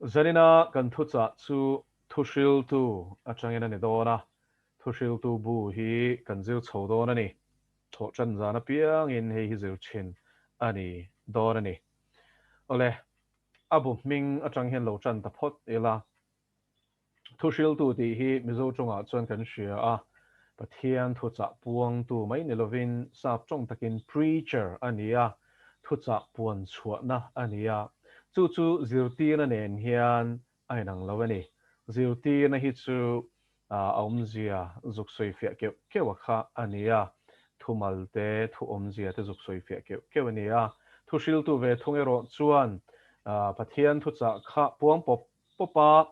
Zanina kan thuchah chu Thuhriltu atangin a ni dawn a, Thuhriltu bu hi kan zir chho dawn a ni. Thawhtan zan apiangin hei hi zir thin a ni dawn a ni. Awle, a bu hming atang hian lo tan ta phawt ila. Thuhriltu tih hi Mizo tawngah chuan kan hria a, Pathian thuchah puangtu mai ni lovin sap tawng takin preacher a ni a, thuchah puan chhuahna a ni a. Chu chu zirtirna nen hian a inang lo a ni. Zirtirna hi chu a awmzia zuk sawi fiah keuh keuh a kha a ni a, thumal te, thu awmzia te zuk sawi fiah keuh keuh a ni a. Thuhriltu ve thung erawh chuan Pathian thuchah kha puang pawp pawp a,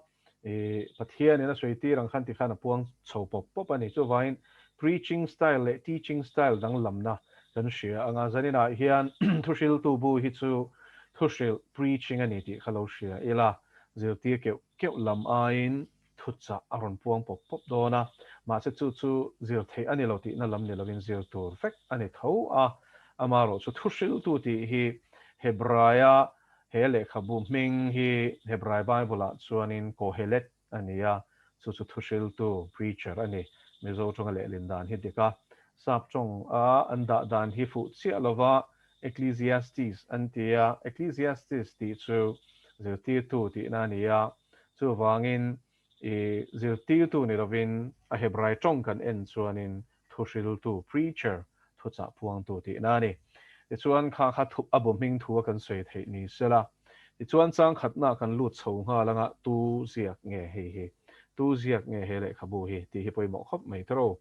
Pathianin a sawi tir ang khan tikhan a puang chho pawp pawp a ni. Chuvangin preaching style leh teaching style danglamna kan hria ang a, zaninah hian thuhriltu bu hi chu thuhrilh, preaching, a ni tih kha lo hria ila, zirtir keuh keuh lam aiin thuchah a rawn puang pawp pawp dawn a, mahse chu chu zir theih a ni lo tihna lam ni lovin zir tur vek a ni tho a, amaherawhchu thuhriltu tih hi Hebraia He lehkhabu hming hi Hebrai Bible-ah chuanin Kohelet a ni a, chu chu thuhriltu, preacher, a ni. Mizo tawnga lehlin dan hi dik a. Sap tawnga an dah dan hi fuh chiah lova Ecclesiastes an ti a, Ecclesiastes tih chu zirtirtu tihna a ni a, chuvangin i zirtirtu ni lovin a Hebrai tawng kan en chuanin thuhriltu, preacher, thuchah puangtu tihna a ni. Tichuan kha kha thu a bu hming thu a kan sawi theih ni sela. Tichuan chang khatna kan lut chho nghal anga tu ziak nge hei hi, tu ziak nge he lehkhabu hi tih hi pawimawh khawp mai tawrh.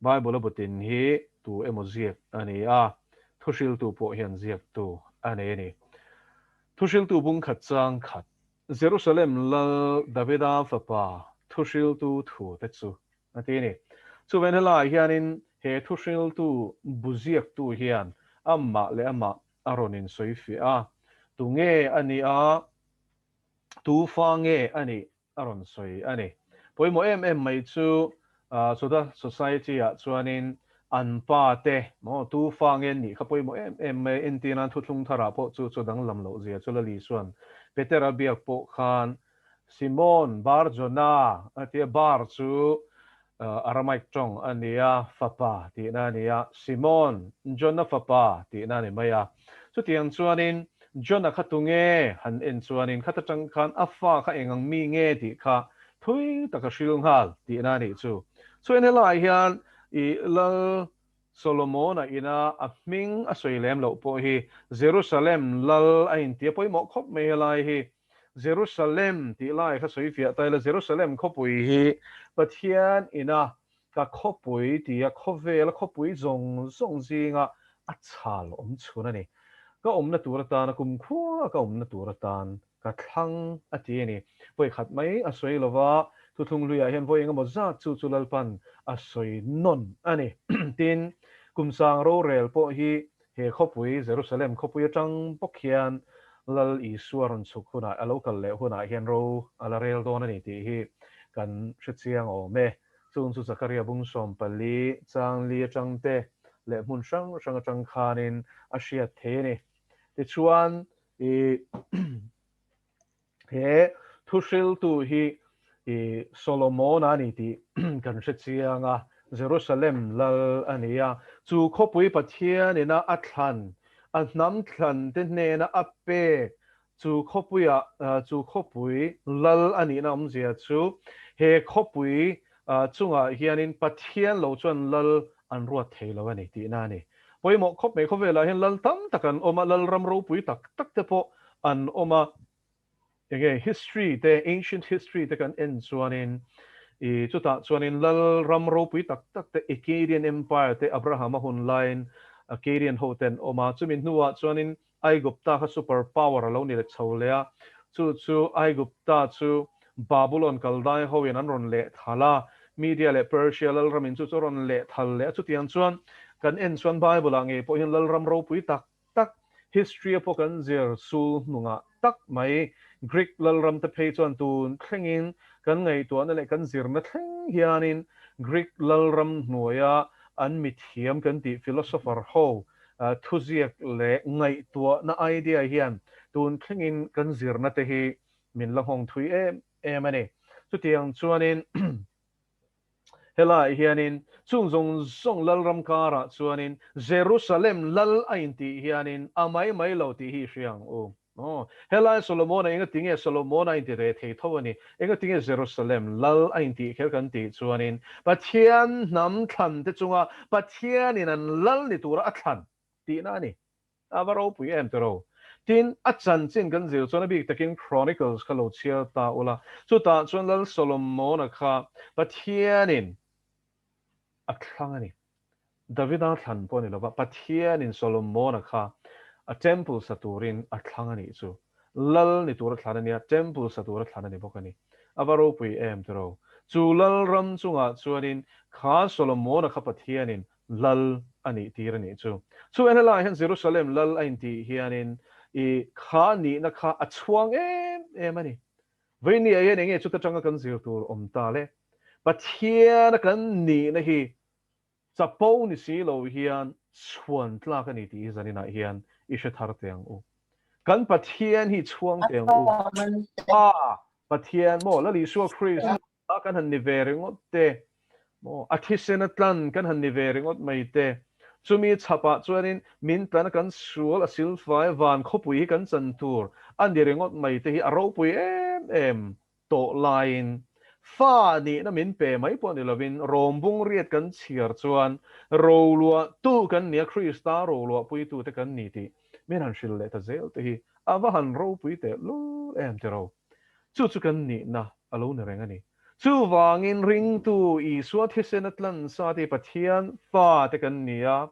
Bible a bu tin hi tu emaw ziak a ni a, thuhriltu pawh hian ziaktu a nei a ni. Thuhriltu bung khat chang khat, Jerusalem Lal Davida fapa thuhriltu thu te chu a ti a ni. Chuven helaiah hianin he thuhriltu bu ziaktu hian amah leh amah a rawn insawifiah a, tunge a nih a, tu fa nge a nih a rawn sawi a ni. Pawimawh em em mai chu Juda society-ah chuanin an pa te maw tu fa nge an nih kha pawimawh em em mai a, entirnan thuthlung tharah pawh chu chu danglam loh zia chu Lali chuan Petera biak pawh khan Simon Bar Jona a tia, Bar chu Aramaic tawng a ni a, fapa tihna a ni a, Simon, Jona fapa tihna a ni mai a. Chutiang chuanin Jona kha tunge han en chuanin khata tang khan a fa kha eng ang mi nge tih kha thui tak a hril nghal tihna a nih chu. Chuan helaiah hian i Lal Solomona ina a hming a sawi lem loh pawh hi Jerusalem Lal a intia pawimawh khawp mai helai hi. Jerusalem tih lai kha sawi fiah ta ila, Jerusalem khawpui hi Pathian ina ka khawpui tia khawvela khawpui zawng zawng zinga a chhal awm chhun a ni. Ka awmna tur atana kumkhua ka awmna tur atan ka thlang a ti a ni. Vawi khat mai a sawi lova, thuthlung hluiah hian vawi engemaw zat chu chu Lalpan a sawi nawn a ni. Tin, kum sang rorel pawh hi He khawpui, Jerusalem khawpui atang bawk hian Lal Isua rawn chhuk hunah, a lo kal leh hunah hian ro a la rel dawn a ni tih hi kan hre chiang awm e. Chung chu Zakaria bung 14 chang li atang te leh hmun hrang hrang atang khanin a hriat thei a ni. Tichuan, i He thuhriltu hi i Solomona a ni tih kan hre chiang a, Jerusalem lal a ni a. Chu khawpui Pathian ina a thlan, a hnam thlan te hnena a pek chu khawpuiah chu khawpui lal a nihna awmzia chu he khawpui chungah hianin Pathian lo chuan lal an ruat thei lo a ni tihna a ni. Pawimawh khawp mai khawvelah hian lal tam tak an awm a, lal ram ropui tak tak te pawh an awm a. Enge history te, ancient history te kan en chuanin i chutah chuanin lal ram ropui tak tak te Akkadian Empire te Abraham-a hun laiin Akkadian ho te an awm a, chumi hnuah chuanin Aigupta kha super power a lo ni leh chho leh a, chu chu Aigupta chu Babulon kaldai hoin an rawn leh thal a, Media leh Persia lalramin chu chu a rawn leh thal leh a, chutiang chuan kan en chuan Bible-ah ngei pawh hian lalram ropui tak tak history-a pawh kan zir sul hnungah tak mai Greek lalram te phei chuan tun thlengin kan ngaihtuahna leh kan zirna thleng hianin Greek lalram hnuaia an mithiam kan tih philosopher ho Thuziak leh ngaihtuahna idea hian tun thlengin kan zirna te hi min la nghawng thui em em a ni. Chutiang chuanin helaiah hianin chung zawng zawng lalram karah chuanin Jerusalem lal a intih hianin a mai mai lo tih hi i hria ang u. Aw, helai Solomona engati nge Solomona a inti ve thei tho a ni? Engati nge Jerusalem lal a intih kher kan tih chuanin Pathian hnam thlan te chunga Pathianin an lal ni tura a thlan tihna a ni. A va ropui em tiro. Tin, a chanchin kan zir chuan a bik takin Chronicles kha lo chhiar ta ula, chutah chuan Lal Solomona kha Pathianin a thlang a ni. Davida thlan pawh a ni lova, Pathianin Solomona kha a temple sa turin a thlang a nih chu. Lal ni tura thlan a nia, temple sa tura thlan a ni bawk a ni. A va ropui em tiro. Chu lal ram chungah chuanin kha Solomona kha Pathianin lal a nih tir a nih chu. Chu en helaiah hian Jerusalem lal a intih hianin i kha nihna kha a chhuang em em a ni. Vawinia hian enge chuta tanga kan zir tur awm ta le? Pathiana kan nihna hi chapo ni si lo hian chhuan tlak a ni tih hi zaninah hian i hre thar teh ang u. Kan Pathian hi chhuang teh ang u. Pa Pathian maw Lal Isua Krista kan han ni ve ringawt te, maw a thisen a tlan kan han ni ve ringawt mai te, chumi chhapah chuanin min tlana kan sual a silfai van khawpui hi kan chan tur a ni ringawt mai te hi a ropui em em tawh laiin fa nihna min pe mai pawh ni lovin rawmbung riat kan chhiar chuan roluahtu kan nia Krista roluahpuitute kan ni tih min han hrilh leh ta zel te hi a va han ropui teh lul em tiro. Chu chu kan nihna a lo ni reng a ni. Chuvangin ringtu Isua thisen a tlan sa te Pathian fa te kan ni a,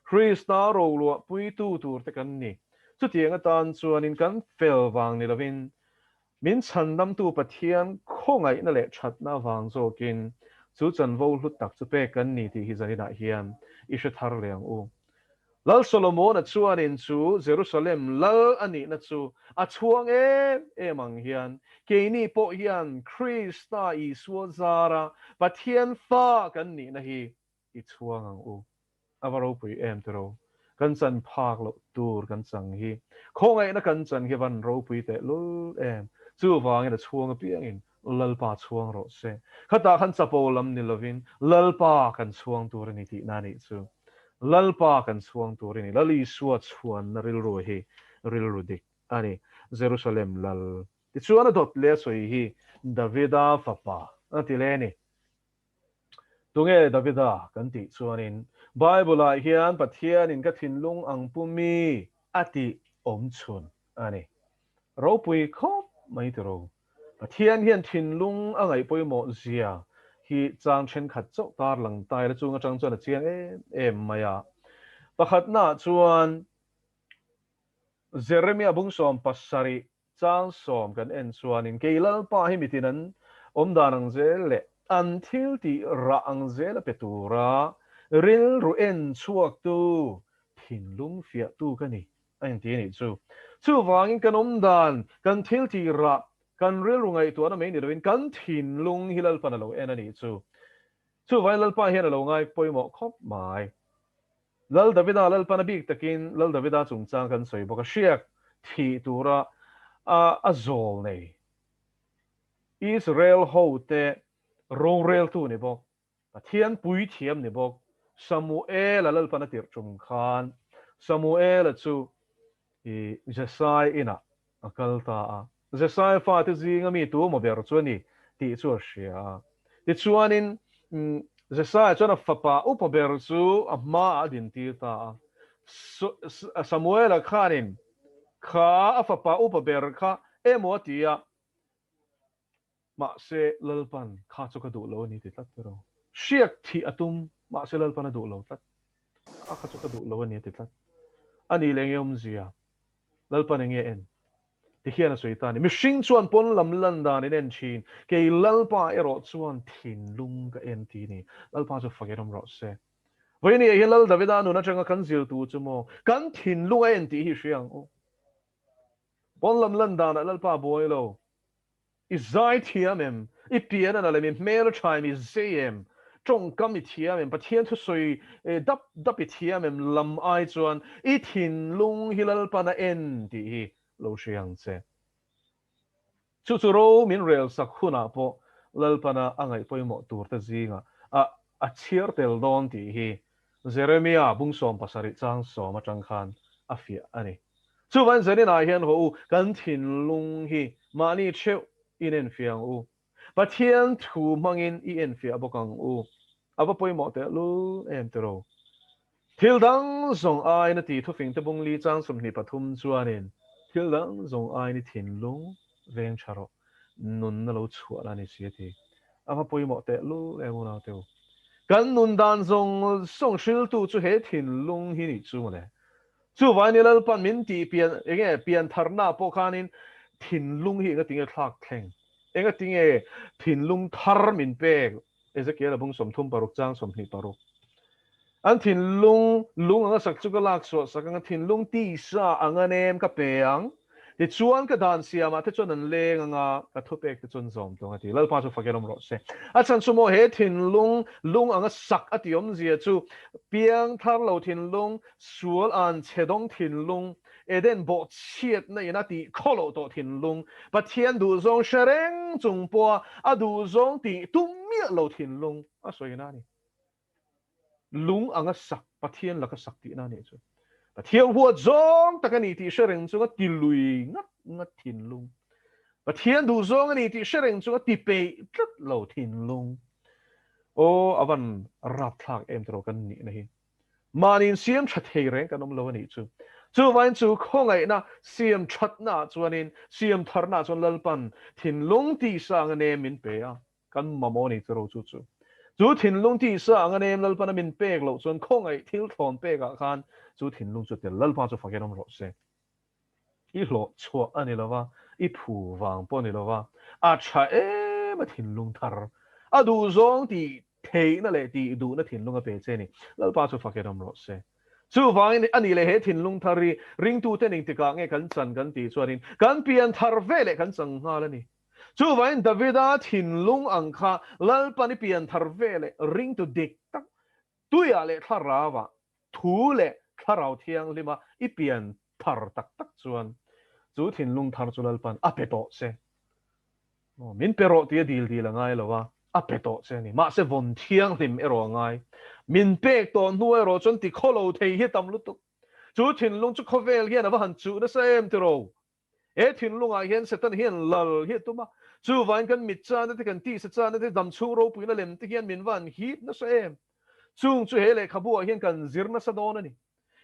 Krista roluahpuitu tur te kan ni. Chutiang atan chuanin kan fel vang ni lovin min chhandamtu Pathian khawngaihna leh thatna avang zawkin chu chanvo hlut tak chu pek kan ni tih hi zaninah hian i hre thar leh ang u. Lal Solomona chuanin chu Jerusalem lal a nihna chu a chhuang em em ang hian keini pawh hian Krista Isua zara Pathian fa kan nihna hi i chhuang ang u. A va ropui em tiro. Kan chan phak loh tur kan chang hi. Khawngaihna kan chan hi van ropui teh lul em. Chuvangin a chhuang apiangin Lalpa chhuang rawh se. Khatah khan chapo lam ni lovin Lalpa kan chhuang tur a ni tihna a nih chu. Lalpa kan chhuang tur a ni. Lal Isua chhuanna rilru hi rilru dik a ni. Jerusalem Lal tichuan a dawt leh a sawi hi Davida fapa a ti leh a ni. Tunge Davida kan tih chuanin Bible-ah hian Pathianin ka thinlung ang pu mi a tih awm chhun a ni. Ropui khawp mai tiro. Pathian hian thinlung a ngaih pawimawh zia hi chang thenkhat chauh tar lang ta ila chung atang chuan a chiang em em mai a. Pakhatnaah chuan Jeremia bungsawm pasarih Chang sawm kan en chuanin kei Lalpa hi mitin an awm dan ang zel leh an thil tih rah ang zel a pe tura rilru en chhuaktu, thinlung fiahtu ka ni a inti a nih chu. Chuvangin kan awm dan, kan thil tih rah, kan rilru ngaihtuahna mai ni lovin kan thinlung hi Lalpan a lo en a nih chu. Chuvangin Lalpa hian a lo ngai pawimawh khawp mai. Lal Davida Lalpan a bik takin Lal Davida chungchang kan sawi bawk a, hriak thih tura a zawl nei Israel hote roreltu ni bawk, Pathian puithiam ni bawk Samuela Lalpan a tirh tum khan Samuela chu i Jesai inah a kal ta a. Jesai fate zinga mi tu emaw ber chu a ni tih chu a hria a. Tichuanin, Jesai chuan a fapa upa ber chu a hmaah a dintir ta a. Samuela khanin kha a fapa upa ber kha emaw a ti a, Mahse, Lalpan kha chu ka duh lo a ni ti tlat ber aw. Hriak thih a tum, mahse Lalpan a duh lo tlat. A kha chu ka duh lo a ni a ti tlat. A nih leh enge awmzia? Lalpan enge en? Ti hian a sawi ta a ni. Mihring chuan pawn lam lan dan in en thin, kei Lalpa erawh chuan thinlung ka en ti ni. Lalpa chu fak in awm rawh se. Vawiin hian Lal Davida nun atanga kan zirtu chu maw kan thinlung a en tih hi hria ang u. Pawn lam lan danah Lalpa buai lo. I zai thiam em? I pian a na lem, i hmel a tha em, i zei em? Tawngkam i thiam em? Pathian thusawi dap dap i thiam em? Lam ai chuan i thinlung hi Lalpan a en tih hi lo hria ang che. Chu chu ro min rel sak hunah pawh Lalpana a ngaih pawimawh turte zingah a a chhiar tel dawn tih hi Jeremia bung 70 chang sawm atang khan a fiah a ni. Chuvain zaninah hian haw u, kan thinlung hi mahni theuh in enfiah ang u. Pathian thu hmangin i enfiah bawk ang u. A va pawimawh tehlul em tiraw? Thil dang zawng aiin a ti thufing te bung li chang 23 chuanin thil dang zawng aiin i thinlung veng tha rawh, nunna lo chhuah la ni si a ti. A va pawimawh tehlul em unau te u. Kan nun dan zawng zawng hriltu chu he thinlung hi nih chu mawle. Chuvain i Lalpan min tih pian enge pian tharna pawh khanin thinlung hi enga tinge thlak thleng? Enga tinge thinlung thar min pek? Ezekiel a bung 36 chang 26. An thinlung lung anga sak chu ka lak chhuah sak anga thinlung tisa anga nem ka pe ang. Tichuan ka dan siamah te chuan an leng anga ka thupek te chuan zawm tawng a ti. Lalpa chu fakin awm rawh se. A chhan chu maw he thinlung lung anga sak a tih awmzia chu piang thar lo thinlung, sual an chhe dawng thinlung, Eden bawh chhiatna in a tih khaw loh tawh thinlung, Pathian duhzawng hre reng chung pawha a duhzawng tih tum miah lo thinlung a sawina a ni. Lung anga sak, Pathian laka sak tihna a nih chu. Pathian huat zawng tak a ni tih hre reng chunga ti lui ngat ngat thinlung. Pathian duh zawng a ni tih hre reng chunga ti peih tlat lo thinlung. Aw, a van rapthlak em tiraw kan nihna hi. Mahni insiam tha thei reng kan awm lo a nih chu. Chuvain chu khawngaihna siam thatna ah chuanin siam tharna ah chuan Lalpan thinlung tisa anga nem min pe a. Kan mamawh ni chu ro chu chu. Chu thinlung tisa anga nem Lalpana min pek loh chuan khawngaih thil thlawn pek ah khan chu thinlung chu tel Lalpa chu fakin awm rawh se. I hlawh chhuah a ni lova, i phu vang pawh a ni lova, a tha em a thinlung thar, a duhzawng tih theihna leh tih duhna thinlung a pe che ni. Lalpa chu fakin awm rawh se. Chuvangin a nih leh he thinlung thar hi ringtute ning tikah nge kan chan kan tih chuanin kan pian thar ve leh kan chang nghal a ni. Chuvangin Davida thinlung ang kha Lalpan i pian thar ve leh ringtu dik tak tuiah leh thlarauah thu leh thlarau thianghlima i pian thar tak tak chuan chu thinlung thar chu Lalpan a pe tawh che. Min pe rawh tia dil dil a ngai lo a, a pe tawh che a ni. Mahse vawn thianghlim erawh a ngai. Min pek tawh hnu erawh chuan ti khawlo thei hi a tam lutuk. Chu thinlung chu khawvel hian a va han chuh nasa em tiraw? He thinlungah hian Satan hian lal hi a tum a, chuvain kan mit chana te, kan tisa chana te, dam chhung ropuina lem te hian min va an hip nasa em? Chung chu he lehkhabuah hian kan zir nasa dawn a ni.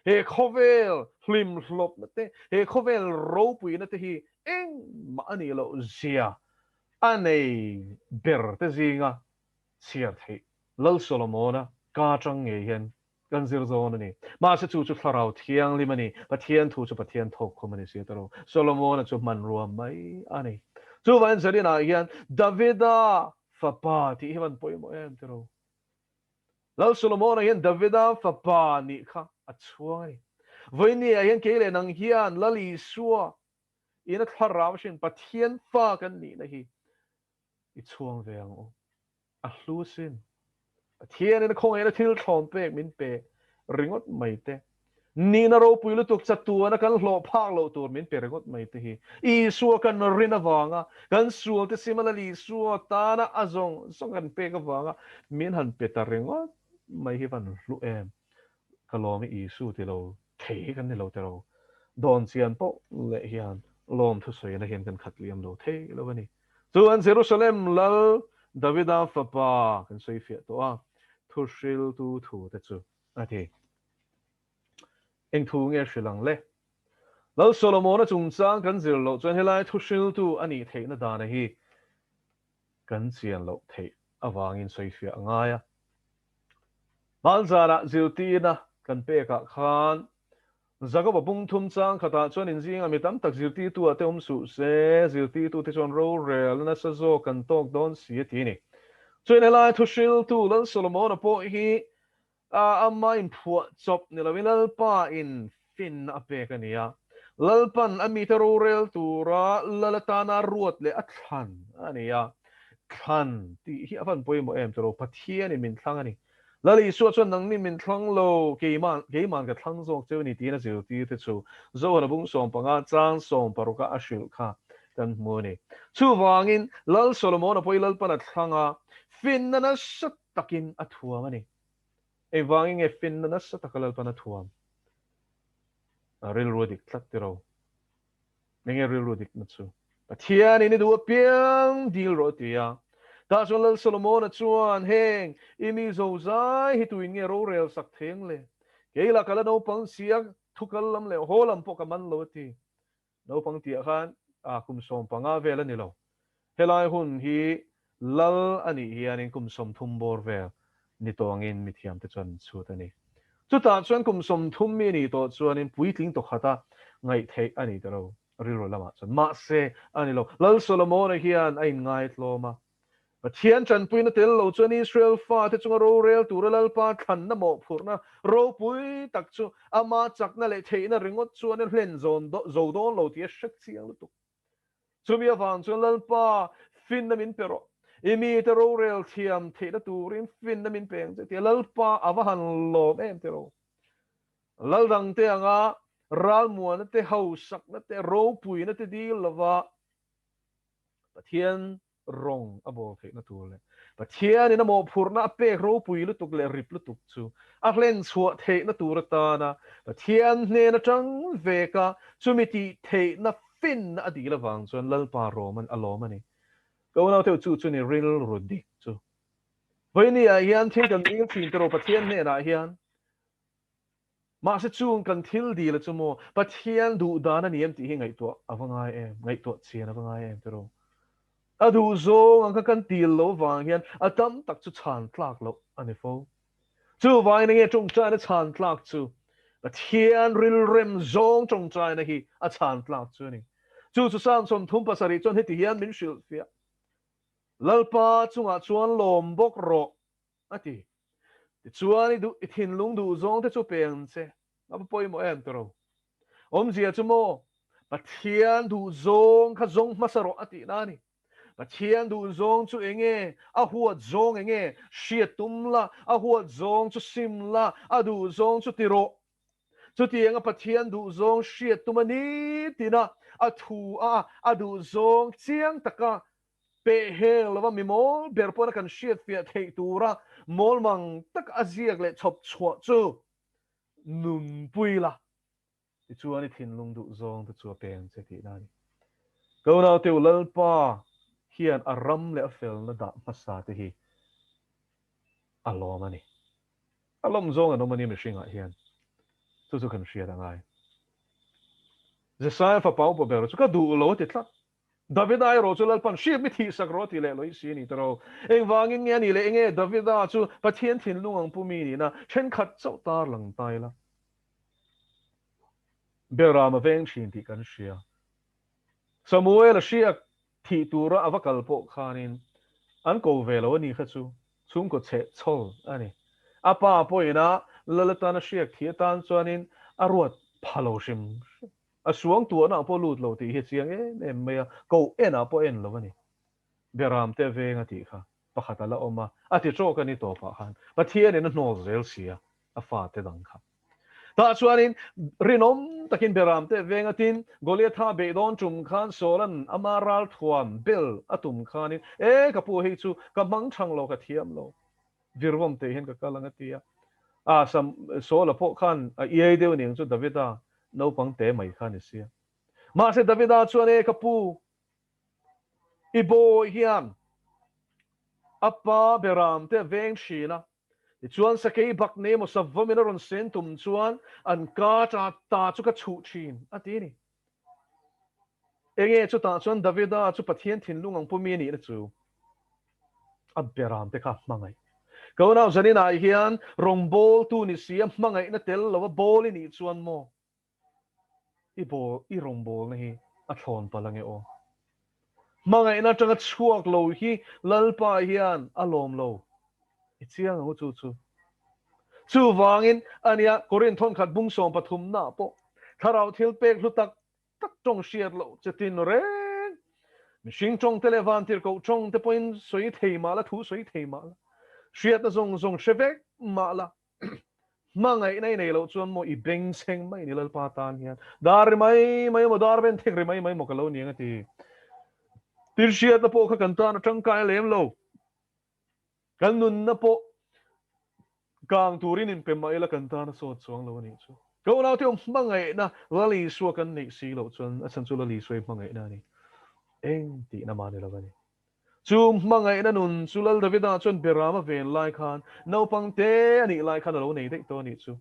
He khawvel hlimhlawpna te, he khawvel ropuina te hi engmah a nih loh zia a nei ber te zinga chhiar theih Lal Solomona ka atang ngei hian Kan zir zawn a ni. Mahse chu chu Thlarau Thianghlim a ni. Pathian thu chu Pathian thawk khum a ni si ta lo. Solomona chu hmanrua mai a ni. Chuvangin Zarinah hian Davida fapa tih hi van pawimawh em ti ro. Lal Solomona hian Davida fapa nih kha a chhuang a ni. Vawinia hian kei leh nang hian Lal Isua ina Thlarau hrin Pathian fa kan nihna hi i chhuang ve ang u. A hlu sin. Pathianin a khawngaihna thil thlawn pek min pe ringawt mai te, nihna ropui lutuk chatuana kan hlawh phak loh tur min pe ringawt mai te hi Isua kan rin avanga kan sualte sima Lal Isua tana a zawng zawng kan pek avanga min han pe ta ringawt mai hi van hlu em. Ka lawm i Isu ti lo thei hi kan ni lo tiro. Dawn chian poh leh hian lawm thusawina hian kan khat liam lo thei lo a ni. Chuan Jerusalem lal Davida fapa kan sawi fiah tawh a, thuhriltu thu te chu a ti. Eng thu nge hrilh ang le? Lal Solomona chungchang kan zir loh chuan helai thuhriltu a nih theihna dana hi kan chian loh theih avangin sawi fiah a ngai a. Hmanzanah zirtirna kan pekah khan Jakoba bung thum chang khatah chuan inzingah mi tam tak zirtirtu ah te awm suh se, zirtirtu te chuan rorel nasa zawk kan tawk dawn si a ti a ni. Chuan helai thuhriltu Lal Solomona pawh hi ama inphuah chawp ni loin Lalpa in finna a pek a ni a. Lalpan a mite rorel tura Lal atana ruat leh a thlan a ni a. Thlan tih hi a van pawimawh em tiraw? Pathianin min thlang a ni. Lal Isua chuan nangni min thlang lo, keimah, keima'n ka thlang zawk cheu a ni tiin a zirtir te chu Zohana bung 15 chang 16 a hrilh kha. kan hmu a ni. Chuvangin, Lal Solomona pawh hi Lalpan a thlang a, finna nasa takin a thuam a ni. Engvangin nge finna nasa taka Lalpan a thuam? A rilru a dik tlat tiro. Enge rilru dikna chu? Pathianin i duh apiang dil rawh a ti a. Tah chuan Lal Solomona chuan, Heng, i mi zozai hi tuin nge rorel sak thei ang le? Kei lah ka la naupang si a, thu kal lam leh haw lam pawh ka man lo a ti. Naupang tihah khan kum 15 vel a ni lo. Helai hun hi Lal a nih hianin kum 30 bawr vel ni tawh angin mithiamte chuan an chhut a ni. Chutah chuan kum 30 mi a nih tawh chuanin puitling tawkhata ngaih theih a ni ta lo rilru lamah chuan. Mahse, a ni lo. Lal Solomona hian a inngaitlawm a. Pathian tanpuina tel lo chuan Israel fate chunga rorel tura Lalpa thlanna mawhphurhna ropui tak chu ama chakna leh theihna ringawt chuan a hlen zo dawn lo tih a hre chiang lutuk. Chumi avang chuan Lalpa finna min pe rawh, i mite rorel thiam theihna turin finna min pe ang che tia Lalpa a va han lawm em ti ro. Lal dangte anga ralmuana te, hausakna te, ropuina te dil lova Pathian rawng a bawl theihna tur leh Pathianin a mawhphurhna a pek ropui lutuk leh rip lutuk chu a hlen chhuah theihna tur atana Pathian hnen atang veka chumi tih theihna finna a dil avang chuan Lalpa rawm a lawm a ni. Ka unauteu chu chu ni rilru dik chu. Vawiini ah hian thil kan dil thin tiraw Pathian hnenah hian Mahse chung kan thil dil a chu maw Pathian duh dan a ni em tih hi ngaihtuah a va ngai em, ngaihtuah chian a va ngai em tiraw. A duh zawng ang kha kan dil lo vang hian a tam tak chu chhan tlak loh a ni fo. Chuvangin enge tawngtaina chhan tlak chu? Pathian rilrem zawng tawngtaina hi a chhan tlak chu a ni. Chu chu Psalm 37 chuan heti hian min hrilhfiah, Lalpa chungah chuan lawm bawk rawh. A ti. Tichuan i duh, i thinlung duh zawng te chu pe ang che. A va pawimawh em tiraw? Awmzia chu maw, Pathian duh zawng kha zawng hmasa rawh a tihna a ni. Pathian duh zawng chu eng nge? A huat zawng eng nge? Hriat tum la, a huat zawng chu sim la, a duh zawng chu ti rawh. Chutianga Pathian duh zawng hriat tum a ni tina a thu a, a duh zawng chiang taka Peh heng lova mi mawl ber pawna kan hriatfiah theih tura mawlmang tak a ziak leh chhawp chhuah chu nunpui la, tichuan i thinlung duh zawng te chu a peng che tihna a ni. Ka unaute u Lalpa hian a ram leh a felna dah hmasa te hi a lawm a ni. A lawm zawng an awm a nia mihringah hian chu chu kan hriat a ngai. Jesaia fapa upa ber chu ka duh lo a ti tlat. Davida erawh chu Lalpan hriat mi thihsak rawh a ti leh lawih si a ni tawh. Engvangin nge a nih leh enge Davida chu Pathian thinlung ang pu mi nihna thenkhat chauh tar lang ta ila. Beram a veng thin tih kan hria. Samuel a hriak thih tura a va kal pawh khanin an ko ve lo a ni kha chu chhungkaw chheh chhawl a ni. A pa pawhin a Lal atana hriak thih atan chuanin a ruat pha lo hrim hrim. A suang tuahna ah pawh lut lo tih hi a chiang em em mai a, koh en ah pawh en lo a ni. Beram te veng a tih kha pakhat a la awm a, a ti tawk a ni tawpah khan Pathianin a hnawl zel si a, a fate dang kha. Tah chuanin rinawm takin Beram te veng a tin, Goliatha beidawn tum khan Saula'n ama ralthuam bel a tum khanin, E ka pu hei chu ka hmang thang lo, ka thiam lo. Virvawm teh hian ka kal ang a ti a. A Sam Saula pawh khan a iai deuh aniang chu Davida naupang te mai kha a ni sia. Mahse Davida chuan e ka pu, i bawi hian a pa beram te a veng thin a, tichuan sakei bak nei emaw savawmin a rawn sen tum chuan an ka ta ta chu ka chhuh thin a ti a ni. Enge chutah chuan Davida chu Pathian thinlung ang pumi a nihna chu a beram te kha a hmangaih. Ka unau zaninah hian rawngbawltu ni si a hmangaihna tel lo a bawl i nih chuan maw i bawl i rawngbawlna hi a thlawn palh ange aw. Hmangaihna atanga chhuak lo hi Lalpa hian a lawm lo. I chiang ang u chu chu. Chuvangin ania Korinth thawnkhat bung 13 naah pawh thlarau thil pek hlu tak tak tawng hriat loh che tin reng. Mihring tawng te leh vantirhkoh tawng te pawhin sawi thei mah la, thu sawi thei mah la, hriatna zawng zawng hre vek mah la, Hmangaihna i nei loh chuan maw i bengchheng mai ni Lalpa tan hian dar ri mai mai emaw dar ben thek ri mai mai maw ka lo ni ang a ti. Tin hriatna pawh kha kan tan a tangkai lem lo. Kan nunna pawh kang turin inpe mah ila kan tan a sawt chuang lo a nih chu. Ka unaute awm hmangaihna Lal Isua kan neih si loh chuan a chhan chu Lal Isua hi hmangaihna a ni. Eng tihna mah ni lo a ni. Chu hmangaihna nun chu Lal Davida chuan Beram a ven lai khan naupang te a nih lai khan a lo nei daih tawh a nih chu.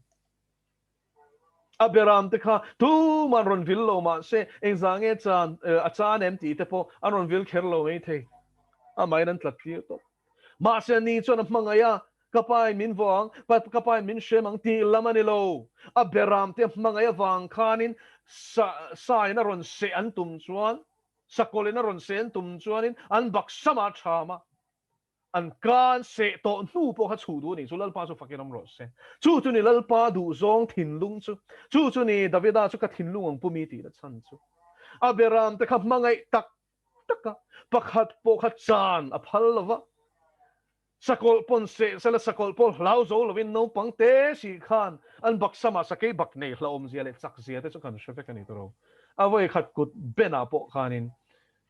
A beram te kha tuman rawn vil lo mah se engzah nge chan a chan em tih te pawh an rawn vil kher lo mai thei. Amahin an tlat tir tawp. Mahse ani chuan a hmangaih a, ka pain min vawng, ka pain min hrem ang tih lam a ni lo. A beram te hmangaih avang khanin sa sain a rawn seh an tum chuan, sakawlin a rawn seh an tum chuanin an baksamah a ṭham a. An kan seh tawh hnu pawh kha chhuh duh a nih chu, Lalpa chu fakin awm rawh se. Chu chu ni Lalpa duhzawng thinlung chu, chu chu ni Davida chu ka thinlung ang pumi tihna chhan chu. A beram te kha hmangaih tak tak a, pakhat pawh kha chan a phal lo va. Sakawlh pawn seh sela sakawlh pawh hlau zo lovin naupang te si khan an baksamah sakei bak nei hlauhawmzia leh chakzia te chu kan hre vek a ni tawh. A vawikhat kut benah pawh khanin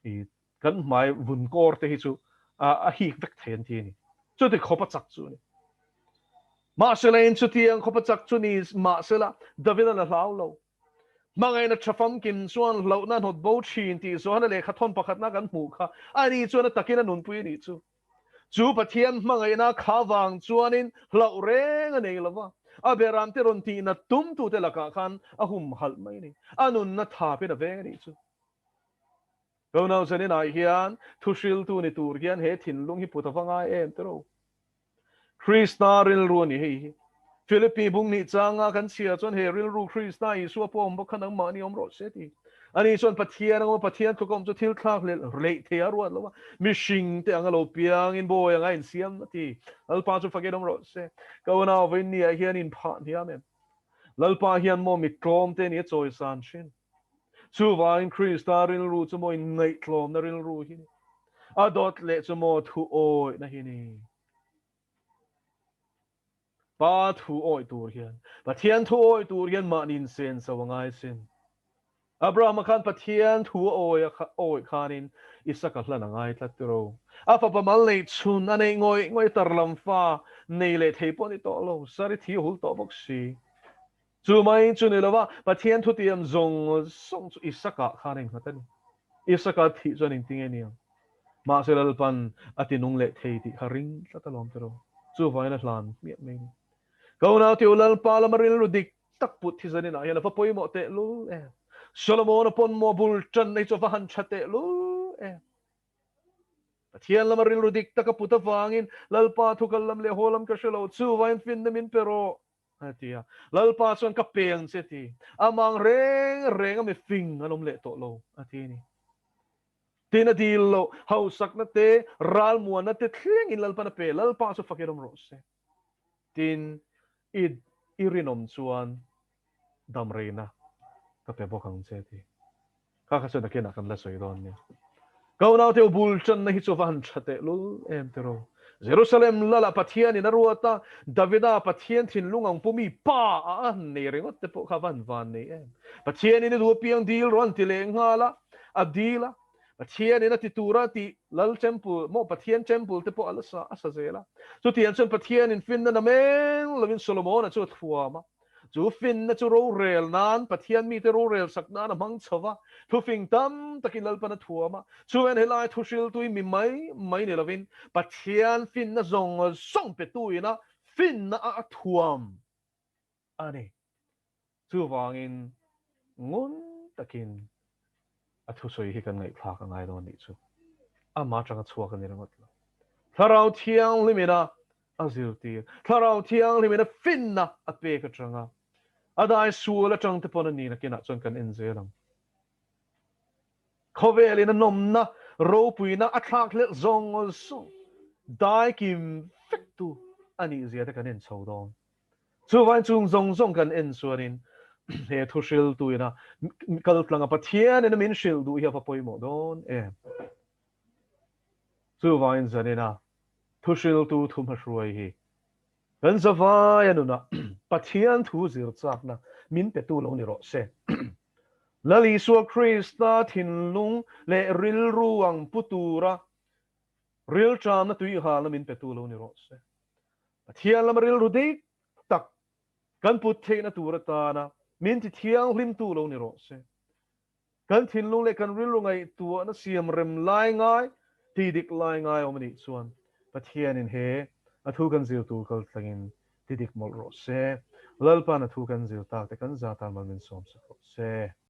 i Kan hmai vun kawr te hi chu a hik vek thei an ti a ni. Chuti khawp a chak chu a ni. Mahsela in chutiang khawp a chak chu ni mahsela David-a'n a hlau lo. Hmangaihna tha famkim chuan hlauhna hnawt bo thin tih Johana lehkha thawn pakhatna kan hmuh kha ani chuan a takin a nunpui a nih chu. Chu Pathian hmangaihna kha vang chuanin hlauh reng a nei lo va, a beramte rawn tihnat tumtute lakah khan a humhalh mai a ni. A nunna thapin a veng a nih chu. Ronau Zaninah hian thuhriltu ni tur hian he thinlung hi put a va ngai em tiraw? Krista rilru a ni hei hi. Philippi bung nih changa kan chhiar chuan he rilru Krista Isua pawh awm bawk kha nangmahni awm rawh se ti. Ani chuan Pathian anga Pathian tluk a awm chu thil thlak leh leih thei a ruat lo a, mihring te anga lo piangin bawi anga insiam a ti. Lalpa chu fakin awm rawh se. Ka unau vawiin hian inphah hniam em? Lalpa hian maw mittlawm te ni a chawisan thin. Chuvangin Krista rilru chu maw inngaihtlawmna rilru hi ni. A dawt leh chu maw thu awihna hi ni. Pa thu awih tur hian, Pathian thu awih tur hian mahni insenso a ngai sin. Abrahama khan Pathian thu a awih khanin Isaka hlan a ngai tlat tiro. A fapa mal neih chhun a neih ngawih ngawih tar lam fa nei leh thei pawh a ni tawh lo, Sari thi a hul tawh bawk si. Chu mai chu ni lova, Pathian thutiam zawng zawng chu Isaka khan a innghat a ni. Isaka thih chuan engtin nge niang? Mahse Lalpan a ti nung leh thei tih kha ring tlat alawm tiraw. Chuvangin a hlan hmiah mai a ni. Ka unaute u Lalpa lama rilru dik tak put hi zaninah hian a va pawimawh tehlul em. Solomon-a pawn maw bul tan nei chu a va han tha tehlul em. Pathian lama rilru dik tak a put avangin Lalpa thu kal lam leh haw lam ka hre lo, chuvangin finna min pe rawh. A ti a, Lalpa chuan ka pe ang che ti. Amang reng reng a mi fing an awm leh tawh lo, a ti a ni. Tin a dil loh, hausakna te, ralmuanna te thlengin Lalpan a pe, Lalpa chu fakin awm rawh se. Tin, i i rinawm chuan damreina ka pe bawk ang che, a ti. Kha kha chuan nakinah kan la sawi dawn nia. Ka unaute u bul tanna hi chu va han tha teh lul em tiraw. Jerusalem lala Pathianin a ruat a, Davida Pathian thinlung ang pumi pa a han nei ringawt te pawh kha va han van nei em. Pathianin i duh apiang dil rawh an ti leh nghal a, a dil a. Pathianin a ti tura tih Lal Temple maw Pathian Temple te pawh a la sa a sa zel a. Chutiang chuan Pathianin finna nameng lovin Solomona chu a thuam a. Chu finna chu rorel nan, Pathian mite rorel sak nan a hmang chho va, thufing tam takin Lalpan a thuam a. Chuan helai thuhriltui mi mai mai ni lovin, Pathian finna zawng zawng petu ina finna a thuam a ni. Chuvangin ngun takin a thusawi hi kan ngaihthlak a ngai dawn nih chu. Amah atanga chhuak a ni ringawt lo. Thlarau Thianghlim ina a zirtir, Thlarau Thianghlim ina finna a pek atanga a dai sual atang te pawn a ni nakinah chuan kan en zel ang. Khawvel in a nawmna, ropuina a thlak hlelh zawng zawng dai kim vek tu a nih zia te kan en chho dawn. Chuvain chung zawng zawng kan en chuanin he thu hriltu ina kaltlanga Pathianin a min hrilh duh hi a va pawimawh dawn em. Chuvain zanina thu hriltu thu hmahruai hi kan zavaia nunah Pathian thu zir chakna min petu lo ni rawh se. Lal Isua Krista thinlung leh rilru ang pu tura rilṭamna tuihalna min petu lo ni rawh se. Pathian lama rilru dik tak kan put theihna tur atana min ti thianghlimtu lo ni rawh se. Kan thinlung leh kan rilru ngaihtuahna siam rem lai ngai, ti dik lai ngai awm a nih chuan Pathianin he a thu kan zir tur kal tlangin ti dik mawlh rawh se. Lalpa'n a thu kan zir tak te kan za tan mal min sawm sak rawh se.